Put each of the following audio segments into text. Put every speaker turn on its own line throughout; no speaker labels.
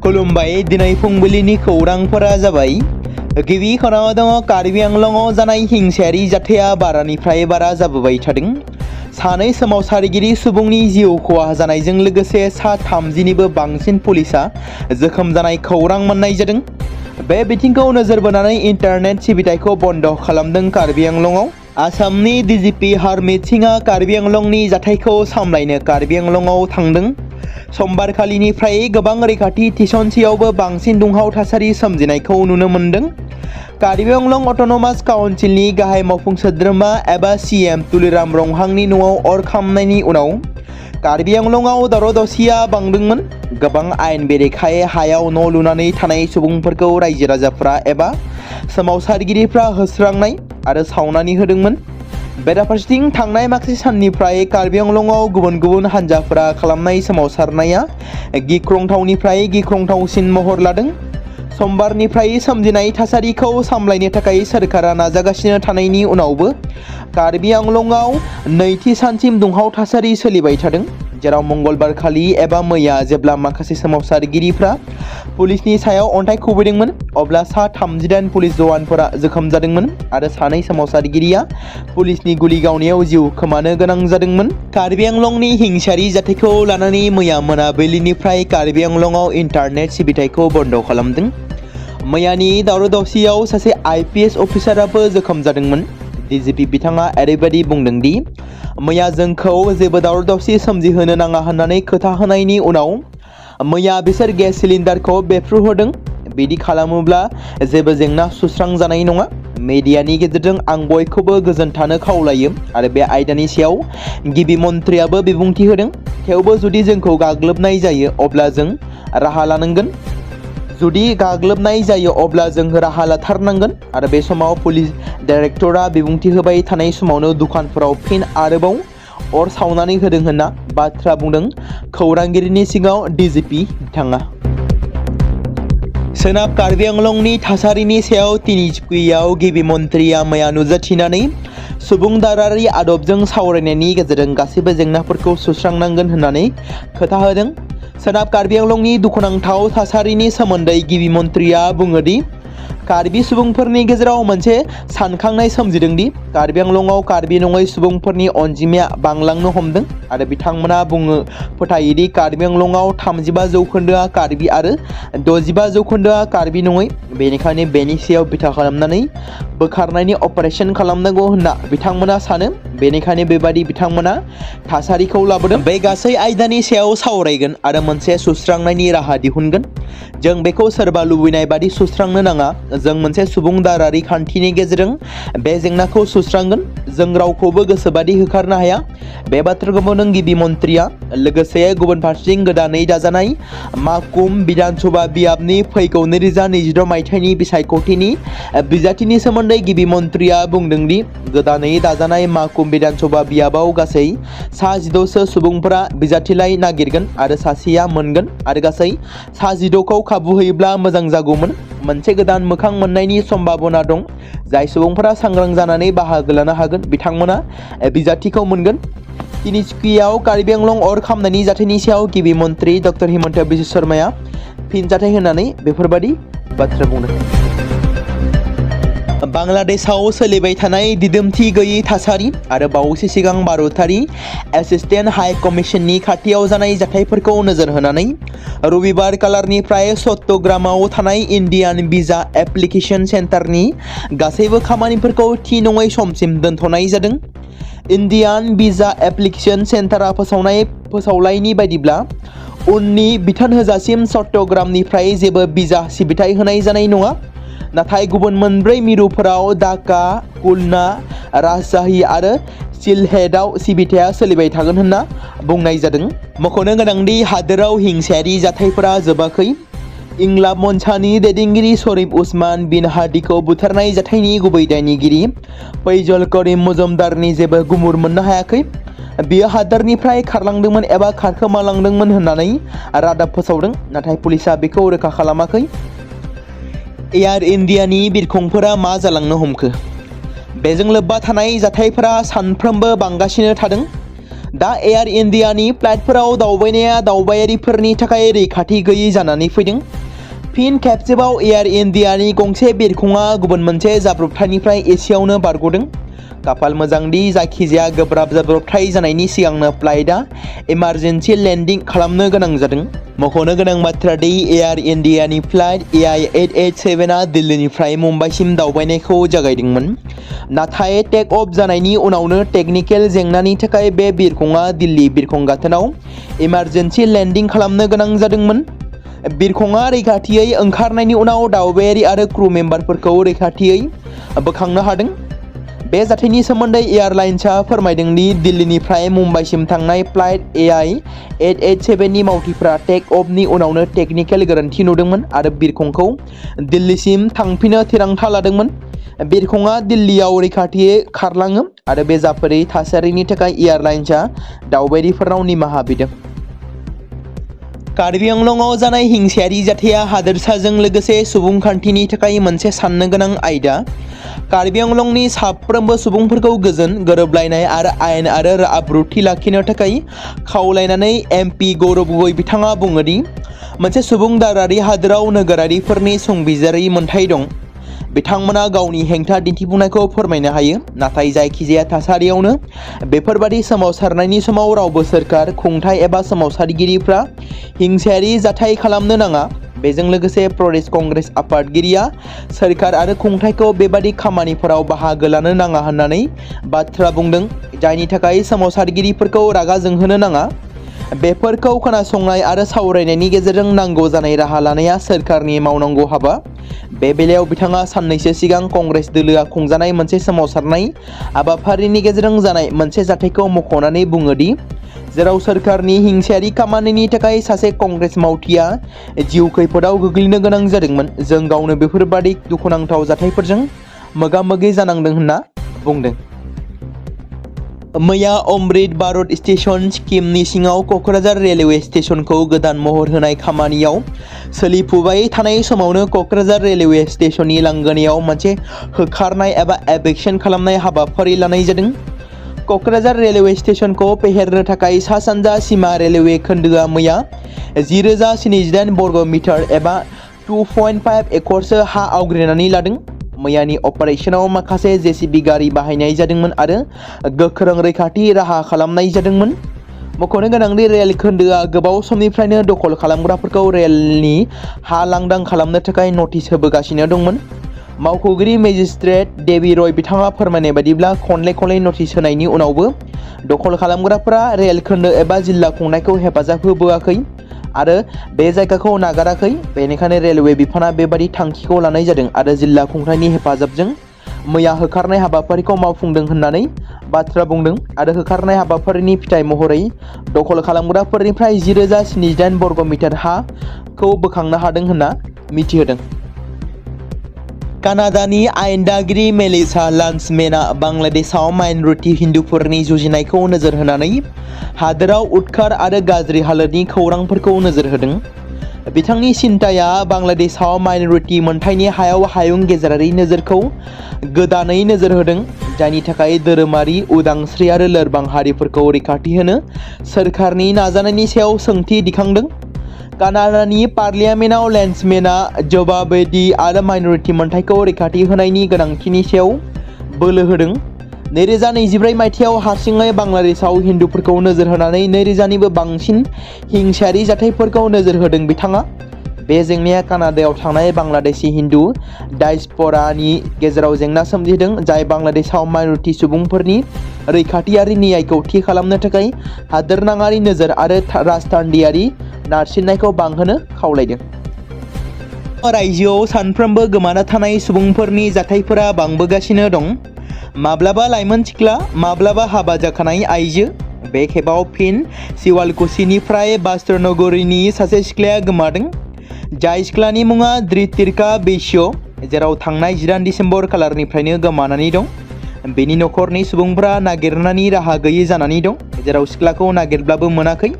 खुलुमबाय दिनै फुंबिलिनि खौरांफोरा जाबाय गिबि खनायाव दङ कार्बि आंलंआव जानाय हिंसायारि जाथाया बारानिफ्राय बारा जाबोबाय थादों। सानै सोमावसारगिरि सुबुंनि जिउ खहा जानायजों लोगोसे सा 30निबो बांसिन पुलिसा जोखोम जानाय खौरां मोननाय जादों। बे बिथिंखौ नोजोर बोनानै इन्टारनेट सिबिथायखौ बन्द खालामदों कार्बि आंलंआव। आसामनि डिजिपि हारमित सिंहआ कार्बि आंलंनि जाथायखौ सामलायनो कार्बि आंलंआव थांदों। समबारखालिनिफ्राय गोबां रैखाथि थिसनसेयावबो बांसिन दुंहाव थासारि सोमजिनायखौ नुनो मोन्दों। कार्बि आंलं अट'नमास काउन्सिलनि गाहाय मावफुं सोद्रोमा एबा CM तुलिराम रंहांनि न'आव अर खामनायनि उनाव कार्बि आंलंआव दावराव दावसिया बांदोंमोन। गोबां आयेन बेरेखायै हायाव न' लुनानै थानाय सुबुंफोरखौ रायजो राजाफ्रा एबा सोमावसारगिरिफ्रा होस्रांनाय आरो सावनानै होदोंमोन। बेराफारसेथिं थांनाय माखासे साननिफ्राय कार्बि आंलंआव गुबुन गुबुन हानजाफोरा खालामनाय सोमावसारनाया गिख्रंथावनिफ्राय गिख्रंथावसिन महर लादों। समबारनिफ्राय सोमजिनाय थासारिखौ सामलायनो थाखाय सोरखारा नाजागासिनो थानायनि उनावबो कार्बि आंलंआव नैथि सानसिम दुंहाव थासारि सोलिबाय थादों, जेराव मंगलबार खालि एबा मैया जेब्ला माखासे सोमावसारगिरिफ्रा पुलिसनि सायाव अन्थाइ खुबैदोंमोन अब्ला सा 38 पुलिस जवानफोरा जोखोम जादोंमोन आरो सानै सोमावसारगिरिया पुलिसनि गुलि गावनायाव जिउ खोमानो गोनां जादोंमोन। कार्बि आंलंनि हिंसायारि जाथायखौ लानानै मैया मोनाबिलिनिफ्राय कार्बि आंलंआव इन्टारनेट सिबिथायखौ बन्द खालामदों। मैयानि दावराव दावसियाव सासे IPS अफिसाराबो जोखोम जादोंमोन। DGP बिथाङा ओरैबायदि बुंदों दि मैया जोंखौ जेबो दावराव दावसि सोमजिहोनो नाङा होननानै खोथा होनायनि उनाव मैया बिसोर गेस सिलिन्डारखौ बेफ्रुहोदों। बिदि खालामोब्ला जेबो जेंना सुस्रांजानाय नङा। मिडियानि गेजेरजों आं बयखौबो गोजोन थानो खावलायो आरो बे आयदानि सायाव गिबि मन्थ्रियाबो बिबुंथि होदों। थेवबो जुदि जोंखौ गाग्लोबनाय जायो अब्ला जों राहा लानांगोन। जुदि गाग्लोबनाय जायो अब्ला जों राहा लाथारनांगोन आरो बे समाव पुलिस डाइरेक्टरा बिबुंथि होबाय थानाय समावनो दुखानफोराव फिन आरोबाव अर सावनानै होदों होनना बाथ्रा बुंदों खौरांगिरिनि सिगाङाव DGP बिथाङा। सोनाब कार्बि आंलंनि थासारिनि सायाव तिनिचुकियाव गिबि मन्थ्रिया मैया नुजाथिनानै सुबुंदारारि आदबजों सावरायनायनि गेजेरजों गासैबो जेंनाफोरखौ सुस्रांनांगोन होननानै खोथा होदों। सोनाब कार्बि आंलंनि दुखुनांथाव थासारिनि सोमोन्दै गिबि मन्थ्रिया बुङो दि कार्बि सुबुंफोरनि गेजेराव मोनसे सानखांनाय सोमजिदों दि कार्बि आंलंआव कार्बि नङै सुबुंफोरनि अनजिमाया बांलांनो हमदों आरो बिथांमोना फोथायो दि कार्बि आंलंआव 35% कार्बि आरो 65% कार्बि नङै। बेनिखायनो बेनि सायाव बिथा खालामनानै बोखारनायनि अपारेसन खालामनांगौ होनना बिथांमोना सानो। बेनिखायनो बेबादि बिथांमोना थासारिखौ लाबोदों। बे गासै आयदानि सायाव सावरायगोन आरो मोनसे सुस्रांनायनि राहा दिहुनगोन। जों बेखौ सोरबा लुबैनाय बादि सुस्रांनो नाङा। जों मोनसे सुबुंदारारि खान्थिनि गेजेरजों बे जेंनाखौ सुस्रांगोन। जों रावखौबो गोसोबादि होखारनो हाया। बे बाथ्राखौ बुंदों गिबि मन्थ्रिया। लोगोसे गुबुन फारसेथिं गोदानै दाजानाय माकुम बिधानसभा बियाबनि फैगौ 2026 मायथाइनि बिसायख'थिनि बिजाथिनि सोमोन्दै गिबि मन्थ्रिया बुंदों दि गोदानै दाजानाय माकुम बिधानसभा बियाबाव गासै सा 16 सुबुंफोरा बिजाथिलाइ नागिरगोन आरो सासेया मोनगोन आरो गासै सा 16खौ खाबु होयोब्ला मोजां जागौमोन। मोनसे गोदान मोखां मोननायनि सम्भाबना दं। जाय सुबुंफोरा सांग्रां जानानै बाहागो लानो हागोन बिथांमोना बिजाथिखौ मोनगोन। तिनिचुकियाव कार्बि आंलं अर खामनायनि जाथायनि सायाव गिबि मन्थ्रि डक्टर हिमन्त बिश्व शर्माया फिनजाथाय होनानै बेफोरबादि बाथ्रा बुंदों। बांलादेशआव सोलिबाय थानाय दिदोमथि गैयै थासारि आरो बावैसो सिगां भारतारि एसिस्टेन्ट हाइ कमिसननि खाथियाव जानाय जाथायफोरखौ नोजोर होनानै रबिबार कालारनिफ्राय चट्टग्रामाव थानाय इन्डियान भिजा एप्लिकेशन सेन्टारनि गासैबो खामानिफोरखौ थि नङै समसिम दोनथ'नाय जादों। इन्डियान भिजा एप्लिकेशन सेन्टारा फोसावलायनि बायदिब्ला उननि बिथोन होजासिम चट्टग्रामनिफ्राय जेबो भिजा सिबिथाय होनाय जानाय नङा। नाथाय गुबुन मोनब्रै मिरुफोराव ढाका, खुलना, राजशाही आरो सिलहेटआव सिबिथाया सोलिबाय थागोन होनना बुंनाय जादों। मख'नो गोनांदि हादोराव हिंसायारि जाथायफोरा जोबाखै। इंलाब मन्चानि दैदेनगिरि शरीफ उस्मान बिन हादीखौ बुथारनाय जाथायनि गुबै दायनिगिरि फैजल करीम मजुमदारनि जेबो गुमुर मोननो हायाखै। बियो हादोरनिफ्राय खारलांदोंमोन एबा खारखोमालांदोंमोन होननानै रादाब फोसावदों, नाथाय पुलिसआ बेखौ रोखा खालामाखै। एयार इन्डियानि बिरखंफोरा मा जालांनो हमखो? बेजों लोब्बा थानाय जाथायफोरा सानफ्रोमबो बांगासिनो थादों। दा एयार इन्डियानि फ्लाइटफोराव दावबायनाया दावबायारिफोरनि थाखाय रैखाथि गैयै जानानै फैदों। फिन खेबसेबाव एयार इन्डियानि गंसे बिरखंआ गुबुन मोनसे जाब्रबथायनिफ्राय एसेयावनो बारग'दों। खाफाल मोजांदि जायखिजाया गोब्राब जाब्रबथाय जानायनि सिगांनो फ्लाइटआ इमारजेन्सि लेन्डिं खालामनो गोनां जादों। मख'नो गोनां बाथ्रा दि एयार इन्डियानि फ्लाइट AI-887आ दिल्लीनिफ्राय मुम्बाइसिम दावबायनायखौ जागायदोंमोन। नाथाय टेक अफ जानायनि उनावनो टेकनिकेल जेंनानि थाखाय बे बिरखंआ दिल्ली बिरखं गाथोनाव इमारजेन्सि लेन्डिं खालामनो गोनां जादोंमोन। बिरखंआ रैखाथियै ओंखारनायनि उनाव दावबायारि आरो क्रू मेम्बारफोरखौ रैखाथियै बोखांनो हादों। बे जाथायनि सोमोन्दै एयारलाइन्सआ फोरमायदों दि दिल्लीनिफ्राय मुम्बाइसिम थांनाय फ्लाइट AI-887नि मावथिफ्रा टेक अफनि उनावनो टेकनिकेल गोरोन्थि नुदोंमोन आरो बिरखंखौ दिल्लीसिम थांफिननो थिरांथा लादोंमोन। बिरखंआ दिल्लीयाव रैखाथियै खारलाङो आरो बे जाफेरै थासारिनि थाखाय एयारलाइन्सआ दावबायारिफोरनाव निमाहा बिदों। कार्बि आंलंआव जानाय हिंसायारि जाथाया हादोरसाजों लोगोसे सुबुंखान्थिनि थाखाय मोनसे साननो गोनां आयदा। कार्बि आंलंनि साफ्रोमबो सुबुंफोरखौ गोजोन, गोरोबलायनाय आरो आयेन आरो आब्रुथि लाखिनो थाखाय खावलायनानै MP गौरबगोई बिथाङा बुङो दि मोनसे सुबुंदारारि हादोराव नोगोरारिफोरनि संबिजिरारि मोनथाय दं। बिथांमोना गावनि हेंथा दिन्थिफुंनायखौ फोरमायनो हायो, नाथाय जायखिजाया थासारियावनो बेफोरबादि सोमावसारनायनि समाव रावबो सोरखार, खुंथाय एबा सोमावसारगिरिफ्रा हिंसायारि जाथाय खालामनो नाङा। बेजों लोगोसे प्रदेश कंग्रेस आफादगिरिया सोरखार आरो खुंथायखौ बेबादि खामानिफोराव बाहागो लानो नाङा होननानै बाथ्रा बुंदों, जायनि थाखाय सोमावसारगिरिफोरखौ रागा जोंहोनो नाङा। बेफोरखौ खोनासंनाय आरो सावरायनायनि गेजेरजों नांगौ जानाय राहा लानाया सोरखारनि मावनांगौ हाबा। बे बेलायाव बिथाङा साननैसो सिगां कंग्रेस दोलोआ खुंजानाय मोनसे सोमावसारनाय हाबाफारिनि गेजेरजों जानाय मोनसे जाथायखौ मख'नानै बुङो दि जेराव सोरखारनि हिंसायारि खामानिनि थाखाय सासे कंग्रेस मावथिया जिउ खैफोदाव गोग्लैनो गोनां जादोंमोन। जों गावनो बेफोरबादि दुखुनांथाव जाथायफोरजों मोगा-मोगि जानांदों होनना बुंदों। मैया अमृत भारत स्टेशन स्किमनि सिङाव क'क्राझार रेलवे स्टेशनखौ गोदान महर होनाय खामानियाव सोलिफुबाय थानाय समावनो क'क्राझार रेलवे स्टेशननि लांगोनायाव मोनसे होखारनाय एबा एभिक्सन खालामनाय हाबाफारि लानाय जादों। क'क्राझार रेलवे स्टेशनखौ फेहेरनो थाखाय सा-सानजा सीमा रेलवे खोन्दोआ मैया 10,078 वर्ग मिटार एबा 2.5 एकड़सो हा आवग्रिनानै लादों। मैयानि अपारेशनाव माखासे JCB गारि बाहायनाय जादोंमोन आरो गोख्रों रैखाथि राहा खालामनाय जादोंमोन। मख'नो गोनांदि रेल खोन्दोआ गोबाव समनिफ्रायनो दखल खालामग्राफोरखौ रेलनि हा लांदां खालामनो थाखाय नटिस होबोगासिनो दंमोन। मावख'गिरि मेजिस्ट्रेट देबि रय बिथाङा फोरमायनाय बायदिब्ला खनले नटिस होनायनि उनावबो दखल खालामग्राफोरा रेल खोन्दो एबा जिल्ला खुंथायखौ हेफाजाब होबोआखै आरो बे जायगाखौ नागाराखै। बेनिखायनो रेलवे बिफाना बेबादि थांखिखौ लानाय जादों आरो जिल्ला खुंथायनि हेफाजाबजों मैया होखारनाय हाबाफारिखौ मावफुंदों होननानै बाथ्रा बुंदों आरो होखारनाय हाबाफारिनि फिथाइ महरै दखल खालामग्राफोरनिफ्राय 10,078 वर्ग मिटार हाखौ बोखांनो हादों होनना मिथिहोदों। कानाडानि आयेन दागिरि मेलिसा लान्समेनआ बांलादेशआव माइनरिटि हिन्दुफोरनि जुजिनायखौ नोजोर होनानै हादोराव उदखार आरो गाज्रि हालोदनि खौरांफोरखौ नोजोर होदों। बिथांनि सिन्ताया बांलादेशआव माइनरिटि मोनथायनि हायाव हायुं गेजेरारि नोजोरखौ गोदानै नोजोर होदों, जायनि थाखाय धोरोमारि उदांस्रि आरो लोरबां हारिफोरखौ रैखाथि होनो सोरखारनि नाजानायनि सायाव सोंथि दिखांदों। कानाडानि पार्लियामेन्टआव लेन्समेनआ जवाबदेहि आरो माइनरिटि मोनथायखौ रैखाथि होनायनि गोनांथिनि सायाव बोलो होदों। 2024 मायथाइयाव हारसिङै बांलादेशआव हिन्दुफोरखौ नोजोर होनानै 2000निबो बांसिन हिंसायारि जाथायफोरखौ नोजोर होदों बिथाङा। बे जेंनाया कानाडायाव थानाय बांलादेशी हिन्दु डायस्प'रानि गेजेराव जेंना सोमजिहोदों, जाय बांलादेशआव माइनरिटि सुबुंफोरनि रैखाथि आरो न्यायखौ थि खालामनो थाखाय हादोरनाङारि नोजोर आरो राजथान्दैयारि नारसिननायखौ बांहोनो खावलायदों। रायजोआव सानफ्रोमबो गोमाना थानाय सुबुंफोरनि जाथायफोरा बांबोगासिनो दं। माब्लाबा लाइमोन सिख्ला, माब्लाबा हाबा जाखानाय आइजो। बे खेबाव फिन शिवालकुचिनिफ्राय बास्तर-नगरनि सासे सिख्लाया गोमादों, जाय सिख्लानि मुङा धृतिका बैश्य, जेराव थांनाय 19 दिसेम्बर खालारनिफ्रायनो गोमानानै दं। बेनि नखरनि सुबुंफोरा नागिरनायनि राहा गैयै जानानै दं, जेराव सिख्लाखौ नागिरब्लाबो मोनाखै।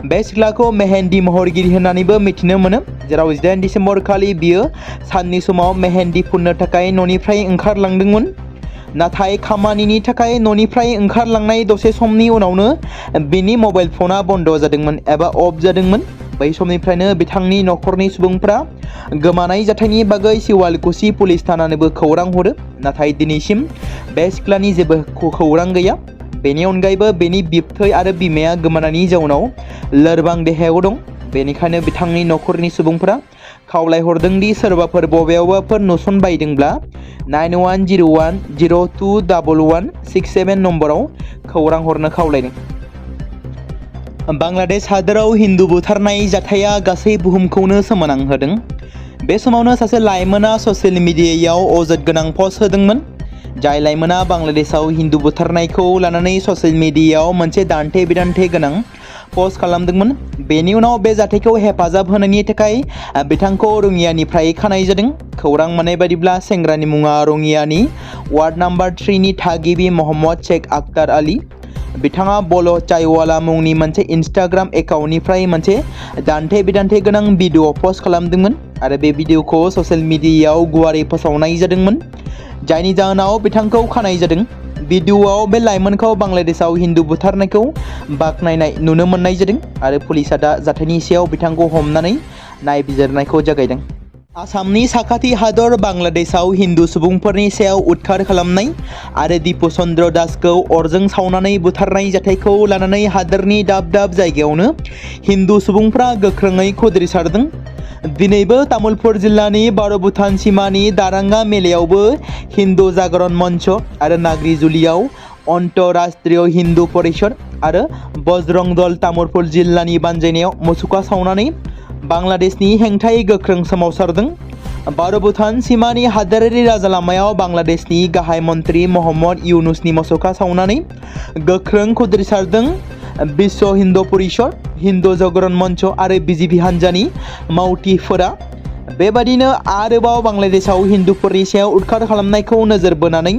बे सिख्लाखौ मेहेन्दी महरगिरि होननानैबो मिथिनो मोनो, जेराव 19 दिसेम्बर खालि बियो साननि समाव मेहेन्दी फुननो थाखाय न'निफ्राय ओंखारलांदोंमोन। नाथाय खामानिनि थाखाय न'निफ्राय ओंखारलांनाय दसे समनि उनावनो बिनि मबाइल फना बन्द जादोंमोन एबा अफ जादोंमोन। बै समनिफ्रायनो बिथांनि नखरनि सुबुंफ्रा गोमानाय जाथायनि बागै सिवालकुसि पुलिस थानानोबो खौरां हरो, नाथाय दिनैसिम बे सिख्लानि जेबो खौरां गैया। बेनि अनगायैबो बेनि बिबथै आरो बिमाया गोमानायनि जाउनाव लोरबां देहायाव दं। बेनिखायनो बिथांनि नखरनि सुबुंफ्रा खावलायहरदों दि सोरबाफोर बबेयावबाफोर नुसनबायदोंब्ला 9101021167 नम्बराव खौरां हरनो खावलायदों। बांलादेश हादोराव हिन्दु बुथारनाय जाथाया गासै बुहुमखौनो सोमोनांहोदों। बे समावनो सासे लाइमोना ससियेल मिडियायाव अजद गोनां पस्ट होदोंमोन। जाय लाइमोना बांलादेशआव हिन्दु बुथारनायखौ लानानै ससियेल मिडियायाव मोनसे दान्थे बिदान्थे गोनां पस्ट खालामदोंमोन। बेनि उनाव बे जाथायखौ हेफाजाब होनायनि थाखाय बिथांखौ रङियानिफ्राय खानाय जादों। खौरां मोननाय बायदिब्ला सेंग्रानि मुङा रङियानि वार्ड नाम्बार 3 नि थागिबि मोहम्मद शेख आख्तार आली। बिथाङा बल' चायवाला मुंनि मोनसे इन्स्टाग्राम एकाउन्टनिफ्राय मोनसे दान्थे बिदान्थे गोनां भिडिअ पस्ट खालामदोंमोन आरो बे भिडिअखौ ससियेल मिडियायाव गुवारै फोसावनाय जादोंमोन, जायनि जाहोनाव बिथांखौ खानाय जादों। भिडिअआव बे लाइमोनखौ बांलादेशआव हिन्दु बुथारनायखौ बाखनायनाय नुनो मोननाय जादों आरो पुलिसआ दा जाथायनि सायाव बिथांखौ हमनानै नायबिजिरनायखौ जागायदों। आसामनि साखाथि हादर बांलादेशआव हिन्दु सुबुंफोरनि सायाव उदखार खालामनाय आरो दिपु चन्द्र दासखौ अरजों सावनानै बुथारनाय जाथायखौ लानानै हादोरनि दाब दाब जायगायावनो हिन्दु सुबुंफ्रा गोख्रोङै खुद्रिसारदों। दिनैबो तामुलपुर जिल्लानि बारो भुटान सिमानि दारांगा मेलायावबो हिन्दु जागरण मञ्च आरो नाग्रिजुलियाव अन्तराष्ट्रीय हिन्दु परिषद आरो बजरं दल तामुलपुर जिल्लानि बानजायनायाव मुसुखा सावनानै बांलादेशनि हेंथायै गोख्रों सोमावसारदों। बारो भुटान सिमानि हादोरारि राजालामायाव बांलादेशनि गाहाय मन्त्रि मोहम्मद इउनुसनि मुसुखा सावनानै गोख्रों खुद्रिसारदों। विश्व हिन्दु परिषद, हिन्दु जागरण मञ्च आरो बिजेपि हान्जानि मावथिफोरा बेबादिनो आरोबाव बांलादेशआव हिन्दुफोरनि सायाव उदखार खालामनायखौ नोजोर बोनानै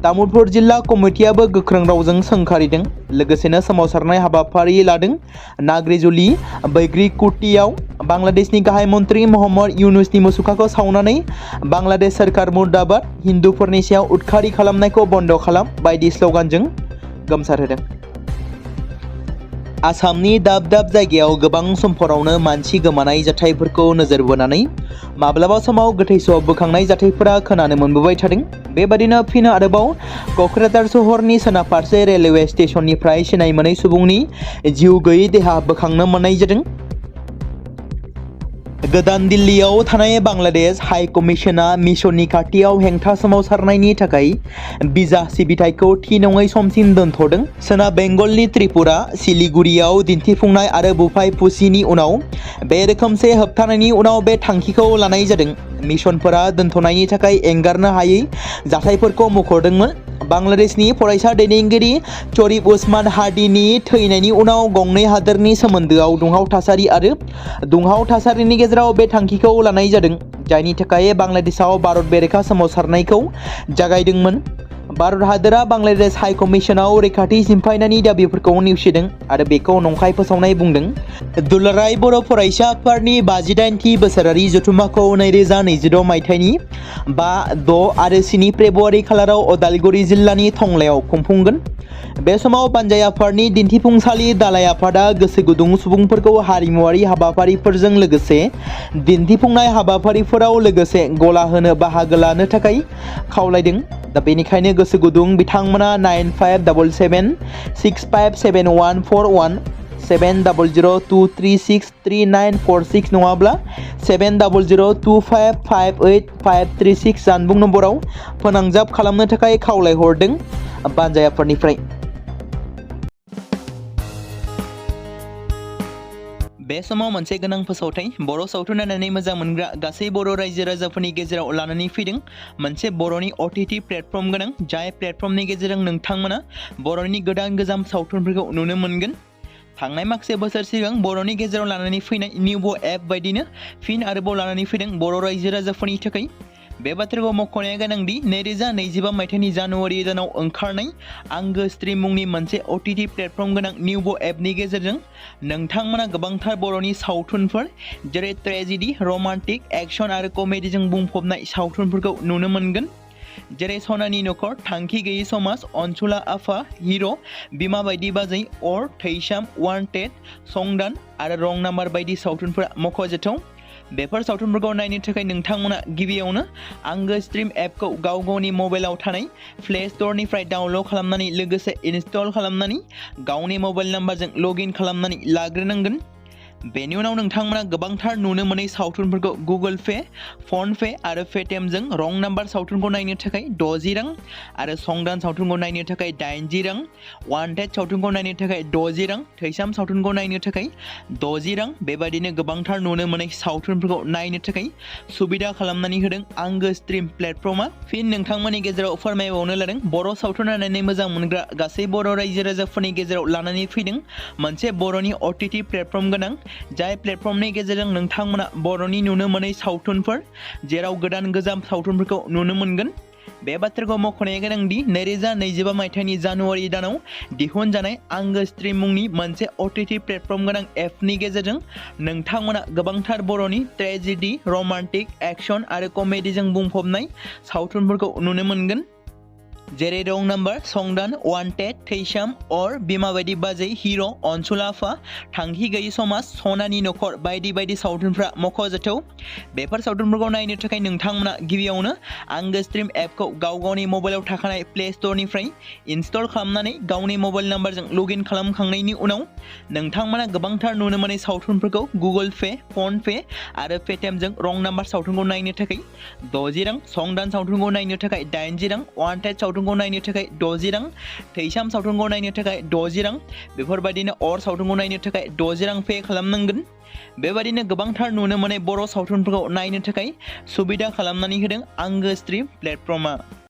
तामुलपुर जिल्ला कमिटियाबो गोख्रों रावजों सोंखारिदों, लोगोसेनो सोमावसारनाय हाबाफारि लादों। नाग्रिजुलि बैग्रिकुटियाव बांलादेशनि गाहाय मन्त्रि मोहम्मद इउनुसनि मुसुखाखौ सावनानै बांलादेश सोरखार मुर्दाबाद, हिन्दुफोरनि सायाव उदखारि खालामनायखौ बन्द खालाम बायदि स्लगानजों गोमसारहोदों। आसामनि दाब दाब जायगायाव गोबां समफोरावनो मानसि गोमानाय जाथायफोरखौ नोजोर बोनानै माब्लाबा समाव गोथै सह बोखांनाय जाथायफोरा खोनानो मोनबोबाय थादों। बेबादिनो फिन आरोबाव क'क्राझार सहरनि सोनाब फारसे रेलवे स्टेशननिफ्राय सिनाय मोनै सुबुंनि जिउ गैयै देहा बोखांनो मोननाय जादों। गोदान दिल्लीयाव थानाय बांलादेश हाइ कमिसना मिशननि खाथियाव हेंथा सोमावसारनायनि थाखाय बिजा सिबिथायखौ थि नङै समसिम दोनथ'दों। सोनाब बेंगलनि त्रिपुरा, सिलिगुरियाव दिन्थिफुंनाय आरो बुफाय पुसिनि उनाव बे रोखोमसे होबथानायनि उनाव बे थांखिखौ लानाय जादों। मिशनफोरा दोनथ'नायनि थाखाय एंगारनो हायै जाथायफोरखौ मख'दोंमोन। बांलादेशनि फरायसा दैदेनगिरि शरीफ उस्मान हादीनि थैनायनि उनाव गंनै हादोरनि सोमोन्दोआव दुंहाव थासारि आरो दुंहाव थासारिनि गेजेराव बे थांखिखौ लानाय जादों, जायनि थाखाय बांलादेशआव भारत बेरेखा सोमावसारनायखौ जागायदोंमोन। भारत हादोरा बांलादेश हाइ कमिसनाव रैखाथि सिमफायनायनि दाबिफोरखौ नेवसिदों आरो बेखौ नंखाय फोसावनाय बुंदों। दुलाराय बर' फरायसा आफादनि 58थि बोसोरारि जथुम्माखौ 2026 मायथाइनि 5, 6 आरो 7 फेब्रुवारि खालाराव उदालगुरि जिल्लानि टंलायाव खुंफुंगोन। बे समाव पान्जाय आफादनि दिन्थिफुंसालि दालाय आफादा गोसो गुदुं सुबुंफोरखौ हारिमुवारि हाबाफारिफोरजों लोगोसे दिन्थिफुंनाय हाबाफारिफोराव लोगोसे गला होनो बाहागो लानो थाखाय खावलायदों। दा बेनिखायनो गोसो गुदुं बिथांमोना 9577 657141 7002363946 नङाब्ला 7002558536 जानबुं नम्बराव फोनांजाब खालामनो थाखाय खावलायहरदों पान्जाय आफादनिफ्राय। बे समाव मोनसे गोनां फोसावथाय बर' सावथुन नायनानै मोजां मोनग्रा गासै बर' रायजो राजाफोरनि गेजेराव लानानै फैदों मोनसे बर'नि OTT प्लेटफर्म गोनां, जाय प्लेटफर्मनि गेजेरजों नोंथांमोना बर'नि गोदान सावथुनफोरखौ नुनो मोनगोन। थांनाय माखासे बोसोर सिगां बर'नि गेजेराव लानानै फैनाय निउबो एप बायदिनो फिन आरोबाव लानानै फैदों बर' रायजो राजाफोरनि थाखाय। बे बाथ्राखौ मख'नाया गोनांदि 2025 मायथाइनि जानुवारि दानाव ओंखारनाय आंगो स्ट्रिम मुंनि मोनसे OTT प्लेटफर्म गोनां निउबो एपनि गेजेरजों नोंथांमोना गोबांथार बर'नि सावथुनफोर जेरै ट्रेजेडि, रमान्टिक, एक्सन आरो कमेडिजों बुंफबनाय सावथुनफोरखौ नुनो मोनगोन। जेरै सनानि नखर, थांखि गैयै समाज, अनसुला आफा, हिर', बिमा बायदि बाजै, अर, थैसाम, वान्टेड, संदान आरो रं नाम्बार बायदि सावथुनफोरा मख'जाथाव। बेफोर सावथुनफोरखौ नायनो थाखाय नोंथांमोना गिबियावनो आंगो स्ट्रिम एपखौ गाव गावनि मबाइलाव थानाय प्ले स्ट'रनिफ्राय डाउनल'ड खालामनानै लोगोसे इनस्टल खालामनानै गावनि मबाइल नाम्बारजों लगइन खालामनानै लाग्रोनांगोन। बेनि उनाव नोंथांमोना गोबांथार नुनो मोनै सावथुनफोरखौ गुगोल पे, फन पे आरो पेटिएमजों रं नाम्बार सावथुनखौ नायनो थाखाय 60 रां आरो संदान सावथुनखौ नायनो थाखाय 80 रां, वान्टेड सावथुनखौ नायनो थाखाय 60 रां, थैसाम सावथुनखौ नायनो थाखाय 60 रां बेबायदिनो गोबांथार नुनो मोनै सावथुनफोरखौ नायनो थाखाय सुबिदा खालामनानै होदों आंगो स्ट्रिम प्लेटफर्मा। फिन नोंथांमोननि गेजेराव फोरमायबावनो लादों बर' सावथुन नायनानै मोजां मोनग्रा गासै बर' रायजो राजाफोरनि गेजेराव लानानै फैदों मोनसे बर'नि OTT प्लेटफर्म गोनां, जाय प्लेटफर्मनि गेजेरजों नोंथांमोना बर'नि नुनो मोनै सावथुनफोर जेराव गोदान गोजाम सावथुनफोरखौ नुनो मोनगोन। बे बाथ्राखौ मख'नाया गोनांदि 2025 मायथाइनि जानुवारि दानाव दिहुनजानाय आंगो स्ट्रिम मुंनि मोनसे OTT प्लेटफर्म गोनां एपनि गेजेरजों नोंथांमोना गोबांथार बर'नि ट्रेजेडि, रमान्टिक, एक्शन आरो कमेडिजों बुंफबनाय सावथुनफोरखौ नुनो मोनगोन। जेरै रं नाम्बार, संदान, वान्टेड, थैसाम, अर, बिमा बायदि बाजै, हिर', अनसुला आफा, थांखि गैयै समाज, सनानि नखर बायदि बायदि सावथुनफ्रा मख'जाथाव। बेफोर सावथुनफोरखौ नायनो थाखाय नोंथांमोना गिबियावनो आंगो स्ट्रिम एपखौ गाव गावनि मबाइलाव थाखानाय प्ले स्ट'रनिफ्राय इनस्टल खालामनानै गावनि मबाइल नाम्बारजों लगइन खालामखांनायनि उनाव नोंथांमोना गोबांथार नुनो मोनै सावथुनफोरखौ गुगोल पे, फन पे आरो पेटिएमजों रं नाम्बार सावथुनखौ नायनो थाखाय 60 रां, संदान सावथुनखौ नायनो थाखाय 80 रां, वान्टेड सावथुनखौ नायनो थाखाय 60 रां, थैसाम सावथुनखौ नायनो थाखाय 60 रां बेफोरबायदिनो अर सावथुनखौ नायनो थाखाय 60 रां पे खालामनांगोन। बेबायदिनो गोबांथार नुनो मोनै बर' सावथुनफोरखौ नायनो थाखाय सुबिदा खालामनानै होदों आंगो स्ट्रिम प्लेटफर्मा।